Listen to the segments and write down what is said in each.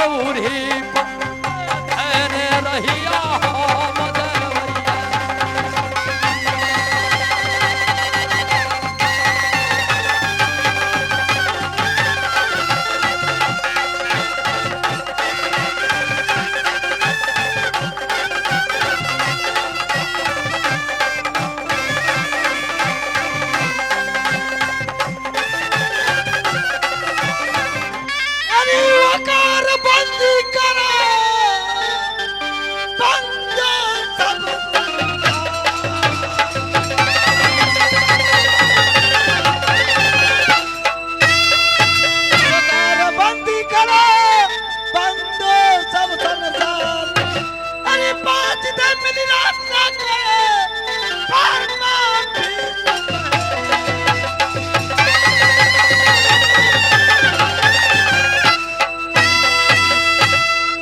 ड्योढ़ी पर धैने रहिया हम देवैया। अरे वकार बंदी करा बंद सब वकार बंदी करा बंद सब संसार। अरे पांच दिन मिली रात ना करे परमा भी।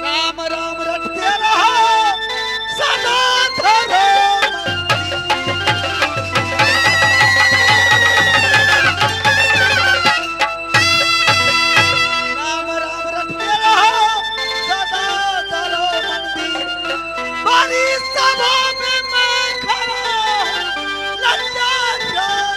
राम राम रटते रहो सदा धरो मंदिर। राम राम रटते रहो सदा धरो मंदिर। बड़ी सभा में मैं खड़ा लज्जा जान।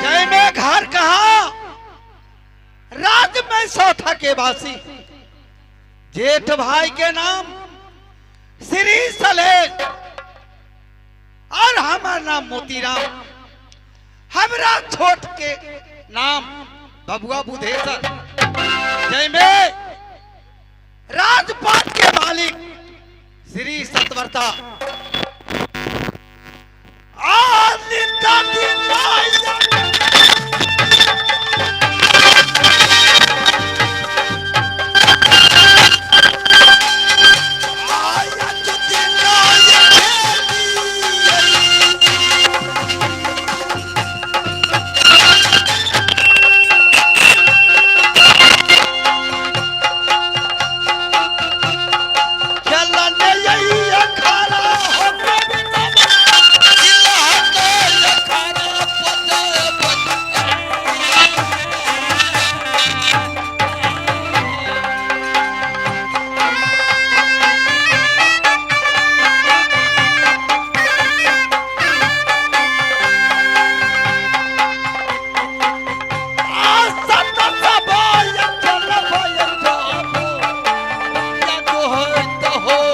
जय में घर कहा राज में सौथा के वासी जेठ भाई के नाम श्री सलेश और हमार नाम मोतीराम, हमरा छोट के नाम बबुआ बुधेश्वर। जय में राजपाट के मालिक श्री सतवर्ता। आदित्य दिन आया। आया दिन आया खेली। चलन यही अखाड़ा हो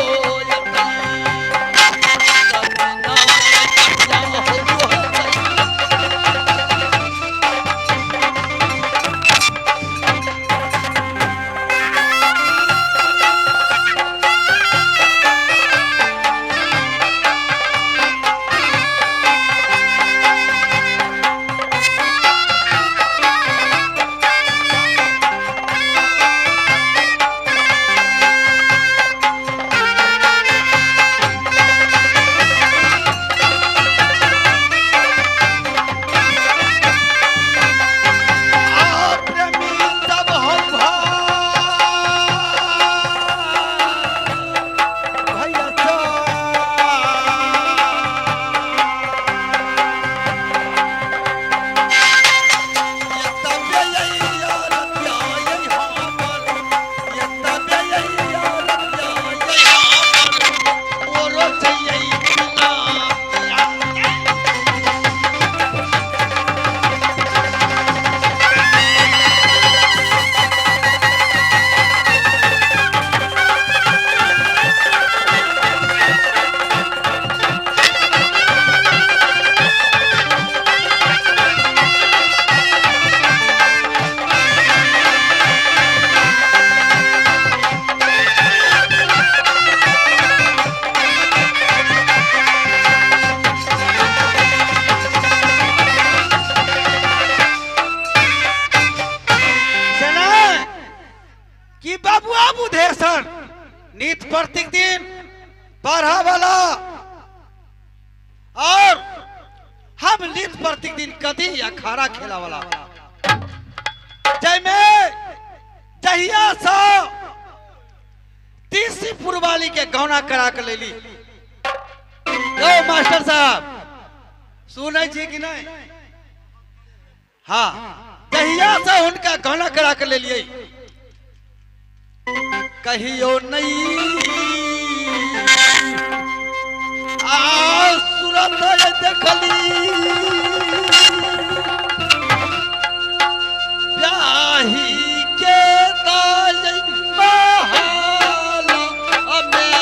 प्रेमी तब हम भैया सेना कि बाबू बुधेश्वर नित प्रत्येक दिन पढ़ा वाला और हम नित प्रत्येक दिन कदी अखाड़ा खेला वाला जयमे जहिया सा तीसरी पुरवाली के गौना करा के लेली। यो मास्टर साहब सुनै छी कि नहीं? हाँ, जहिया से हुनका गौना करा के लेलिए कहियो नहीं आ सूरत देखली ब्याही के ताज महल में।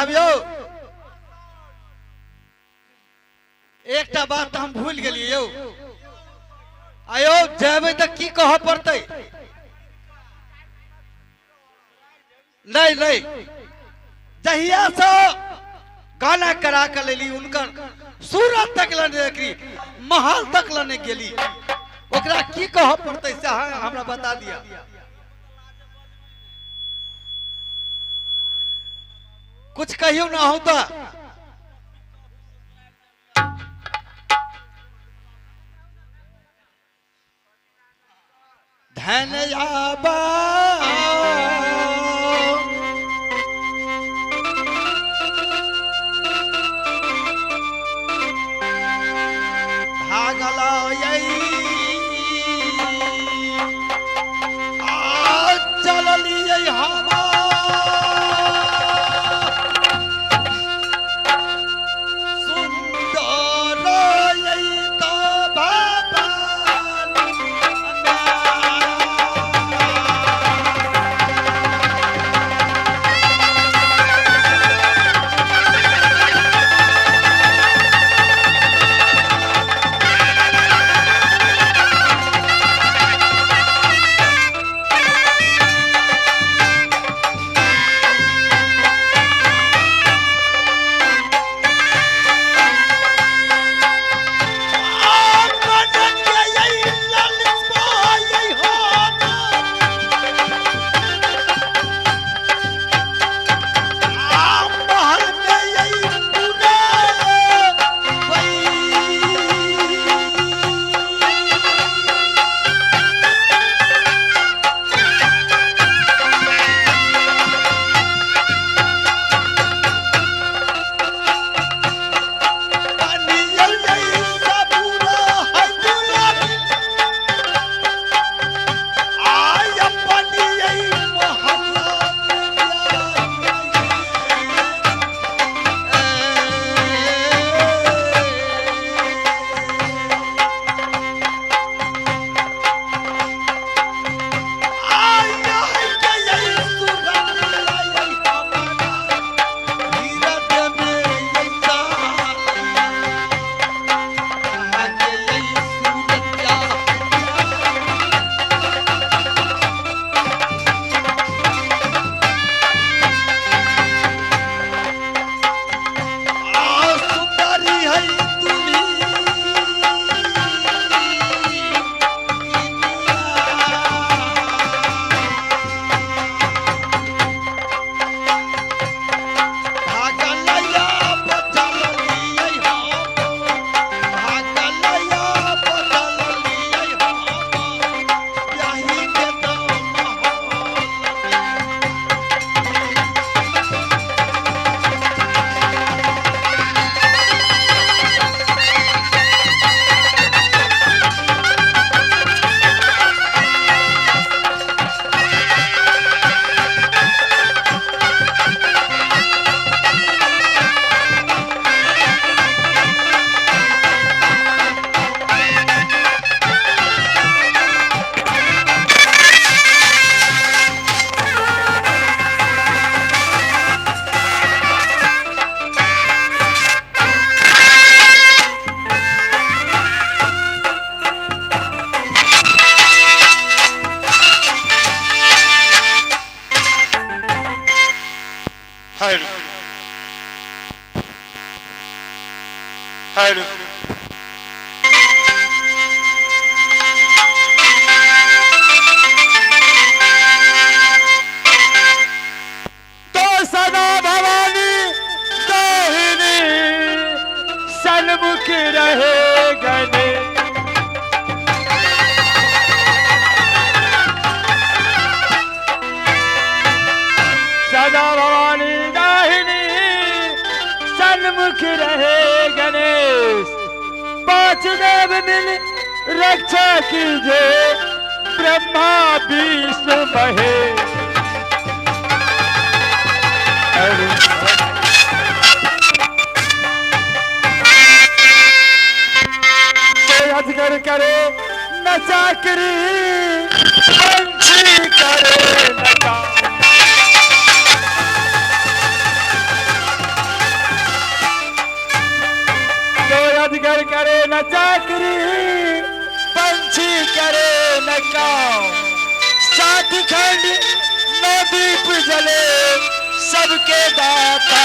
साहब यौ, एकटा बात तऽ हम भूलि गेलियै यौ। आयौ जेबै तऽ की कहऽ पड़तै? नहीं नहीं, जहिया से गाना करा के लेली, उनकर सूरत तक लने देखली, महल तक लने गेली, ओकरा की कहऽ पड़तै से अहाँ हमरा बता दिया। कुछ कहियो ना हो तऽ। धन आबा भागल आ चललियै हम सुंदर त बाबा। Hello hello. तो सदा भवानी दाहिनी सन्मुख रहे गणे। सदा भवानी दाहिनी सन्मुख रहे गणेश। पांच देव मिल रक्षा कीजे ब्रह्मा विष्णु महेश। अजगर करे न चाकरी, पंछी करे न काम। खंड नदीप जले सबके दाता।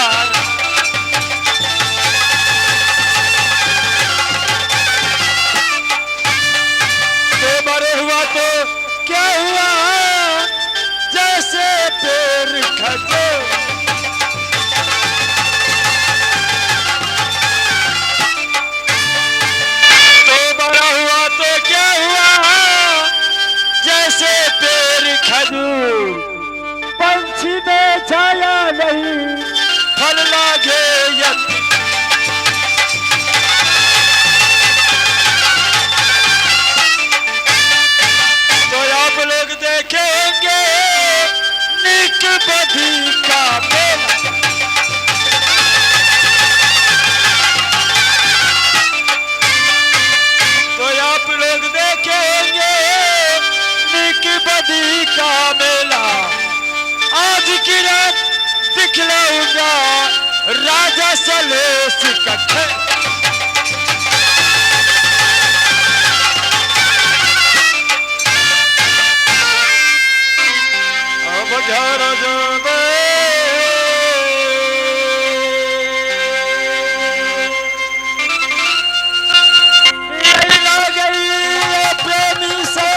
तो बड़े हुआ तो क्या हुआ, जैसे पेड़ खजो। तो बड़ा हुआ तो क्या हुआ, जैसे पेड़ खजूर। पंछी में छाया नहीं, फल लागे यत। तो आप लोग देखेंगे निक बधी का मेला। तो आप लोग देखेंगे निक बधी का मेला। आज की रात दिखलाऊंगा राजा सलेस का खेल। अब घर जबे गई प्रेमी से,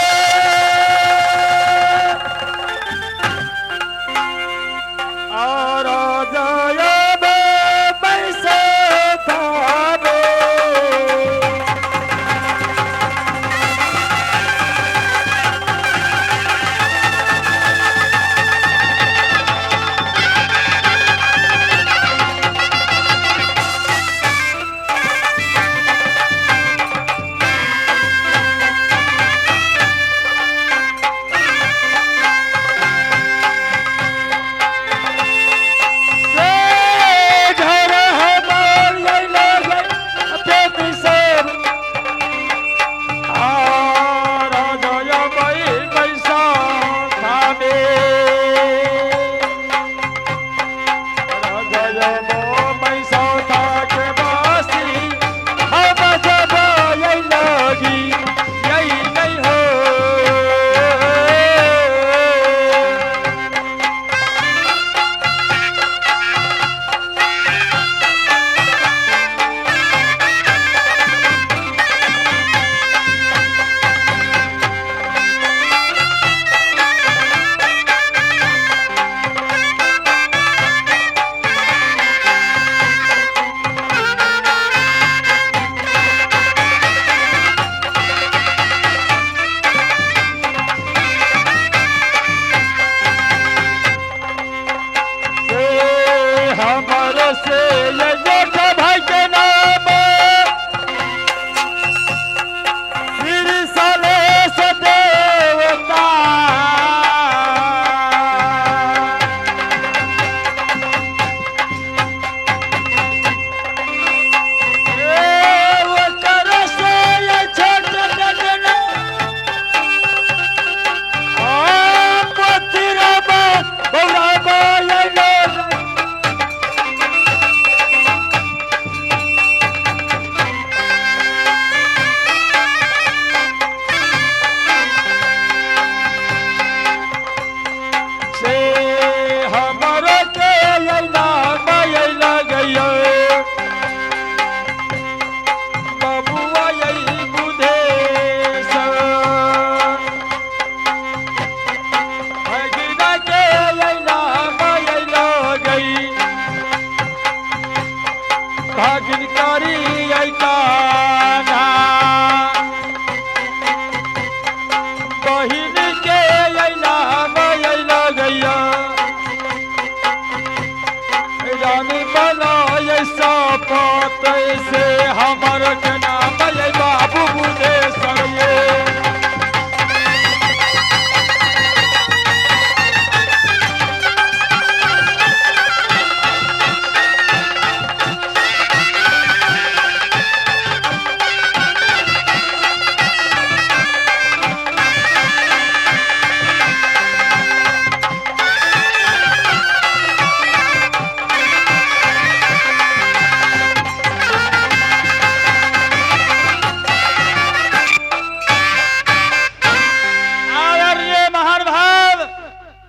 और जाया पैसे थावे। से घर हमार प्रेमी से, और जाया पैसा थावे। राजा पैसा थाके बासी, हम जब यही लगी यही नहीं हो। से हमारे से ये जेठ भाई के नाम, फिर साले से देवता। ए वो कर से ये छोट बदन, आ पथिरा बा बौरा बा ये लोग। से हमारे के ये नाम ये लगैयो, बबुआ यही बुधेश। भगिना के ये नाम ये लगई, भागिन करी ये कान्हा। बहिन के ये नाम ये लगैया, रानी बनाय सपत।